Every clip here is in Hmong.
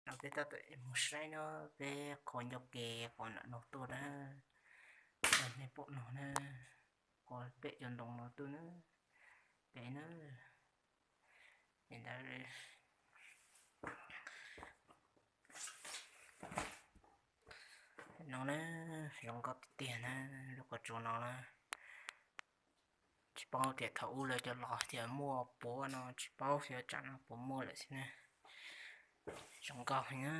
No peb tab tom mus saib no, peb qhov ncauj ke qhov nram no tuaj na, nej pom no na, qhov pem cov ntoo no tuaj na, pem na, li ntawd. No na, zoo nkauj tiag tiag na, lub qhov tsua no na. Tsis paub tias thaum ub lawv cov los tias muaj puav no, tsis paub xyov tsam no puas muaj lawm xwb na. Zoo nkauj heev na.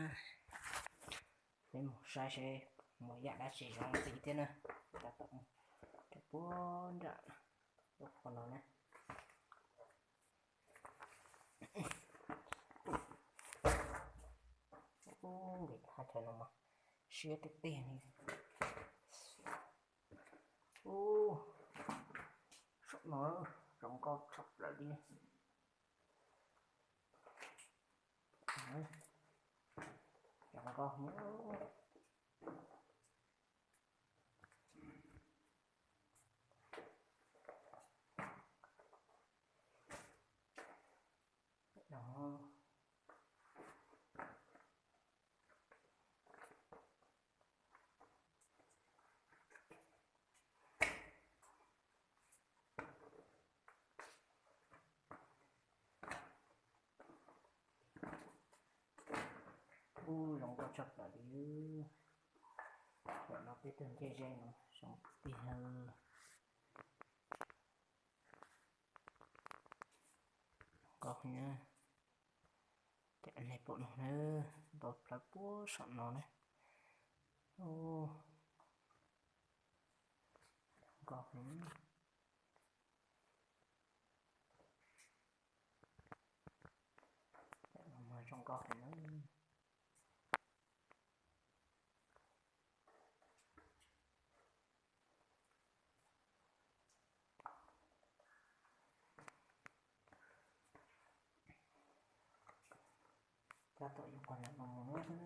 Peb mus saib seb muaj yam dab tsi zoo ntxiv thiab na. Tab tom mus rau puag nram lub qhov no na. Ub, nqis thaj chaw no mas siab tiag tiag li. Ub, saum no zoo nkauj tshaj plaws li. Zoo nkauj heev. Ub, zoo nkauj tshaj plaws li. Ntawm no peb tug ncej ze no zoo tiag. Nkauj na. Ces nej pom no na, ntau plawv puag saum no na. Nkauj heev. Mas zoo nkauj heev na. Tab tom yuav qhov no mus na.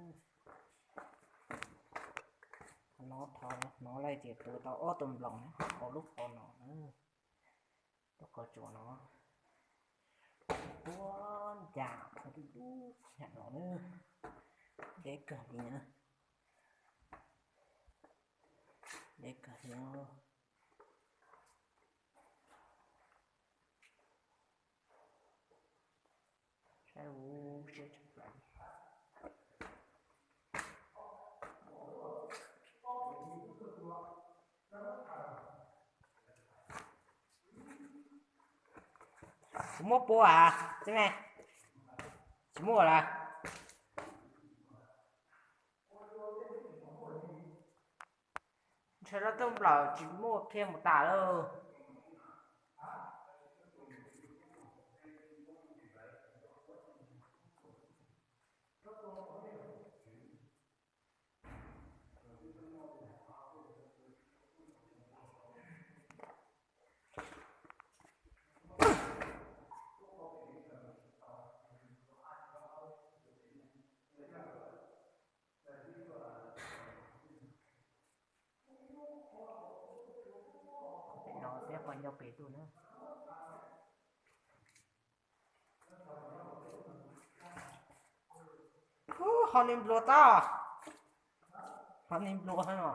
Qhov no thov hnov laij tias tuav tau ob tug nploos hauv lub qhov no na. Lub qhov tsua no puag ncas qhov dub dub nyam no na. Deb kawg li na. Deb kawg li. Saib ub, siab tshaj plaws. Kuv muab pua as tib ne, tsis muaj lawm. Ntshe lub tub nplawm tsis muaj kiag mus tas lawm. Pem no thiab qhov ncauj pem tuaj na. Ho niag nplua tag, ho niag nplua no.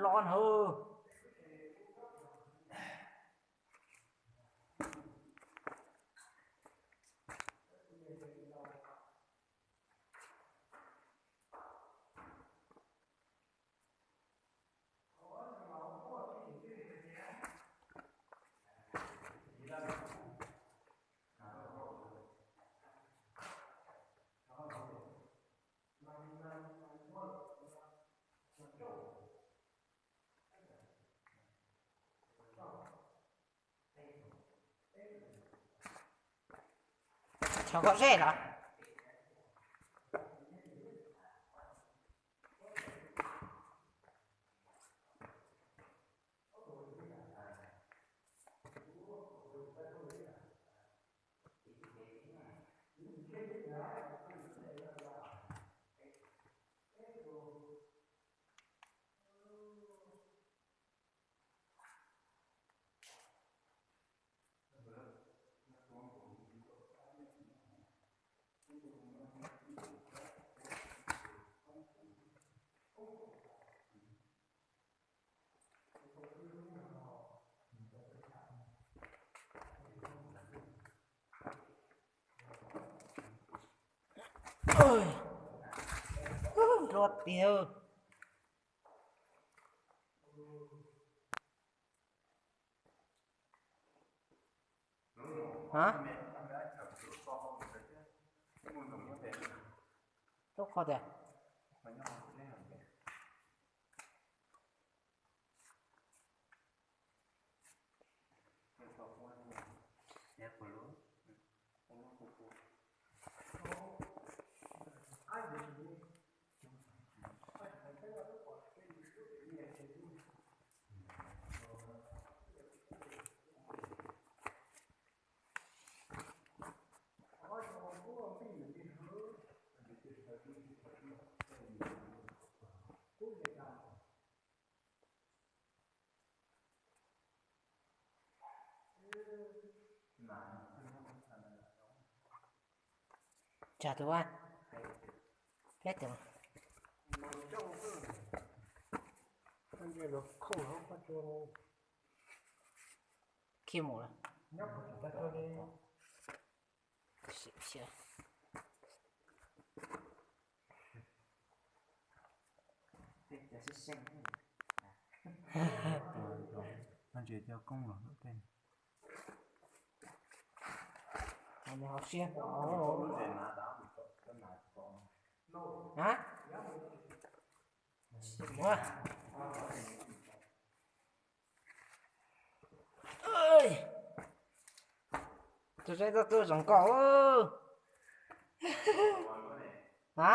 Loj na. Xyov koj zej los? Nruab tiag. Hả? Tốc kho tiag. Chào tụi anh. Hết rồi. Anh kia nó không nó phát cho. Kia một rồi. Nhóc của chúng ta cho đi. Xịn xịn. Nó chỉ cho công bằng nó tên. Mày học siêu. Hả? Ủa? Tus seb tau tuaj zoo nkauj. Hả?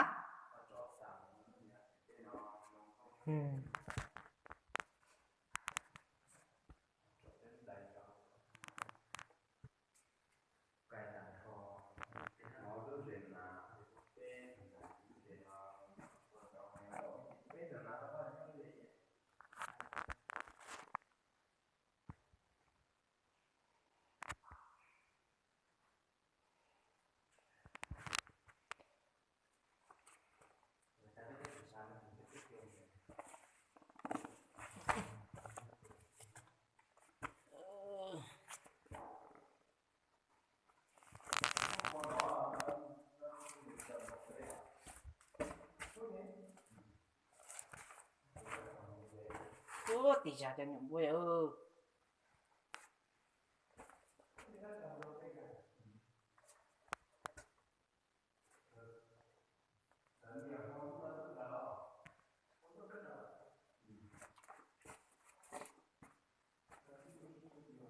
Ub, tis zag cov nyuam npua.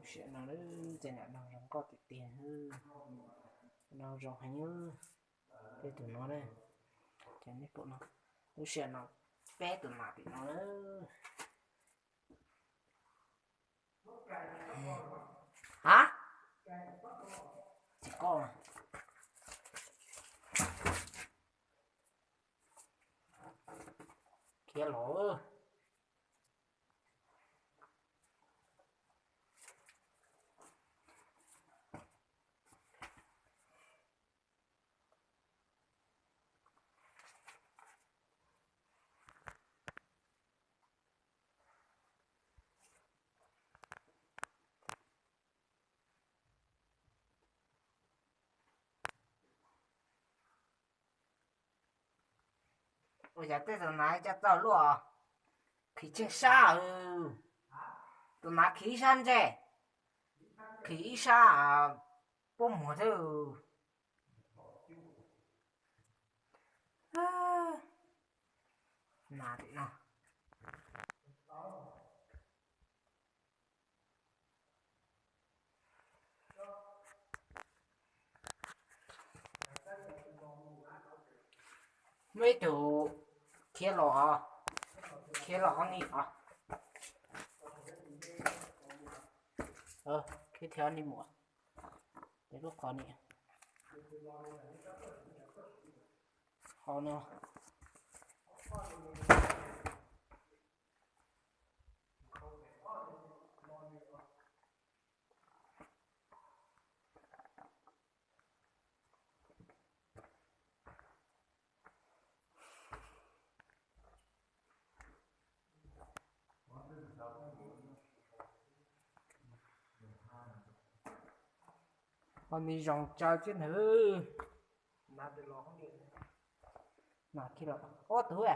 Siam no, tej nam no zoo nkauj tiag tiag, no zoo heev. Peb tus no ne, ces nej pom no, lub sij hawm no peb tus nas tim no na. Hab, tsis koj khiav los. Ua cas tej tus nas coj txog luaj, khiv tsheej sab. Tus nas khiv ib sab ntsej, khiv ib sab pob muag thiab. Nas tim no. Muaj ib tug khiav los, khiav los ob ni os. Khiav thiab ob ni mus, ces lub qhov ni, qhov no. Ho me zoo tsawv thiab na. Ob tug.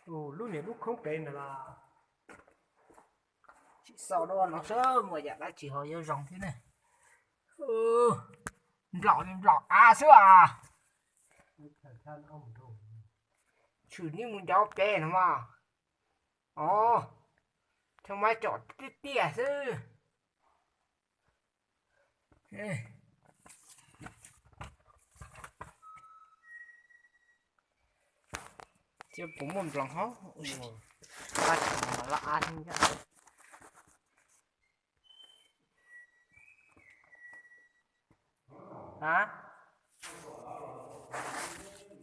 Lub niag lub khoob pem ntawd los tsis xaus dua no sub, muaj yam dab tsi ho yuav zoo thiab ne. Nplaum nplaum av xwb as. Tshwm neb mus ncav pem no mas. Os, thaum maj tsom tiaj tiaj xwb. Cia puas muaj nploos hov. Laj av thiab ntag. A,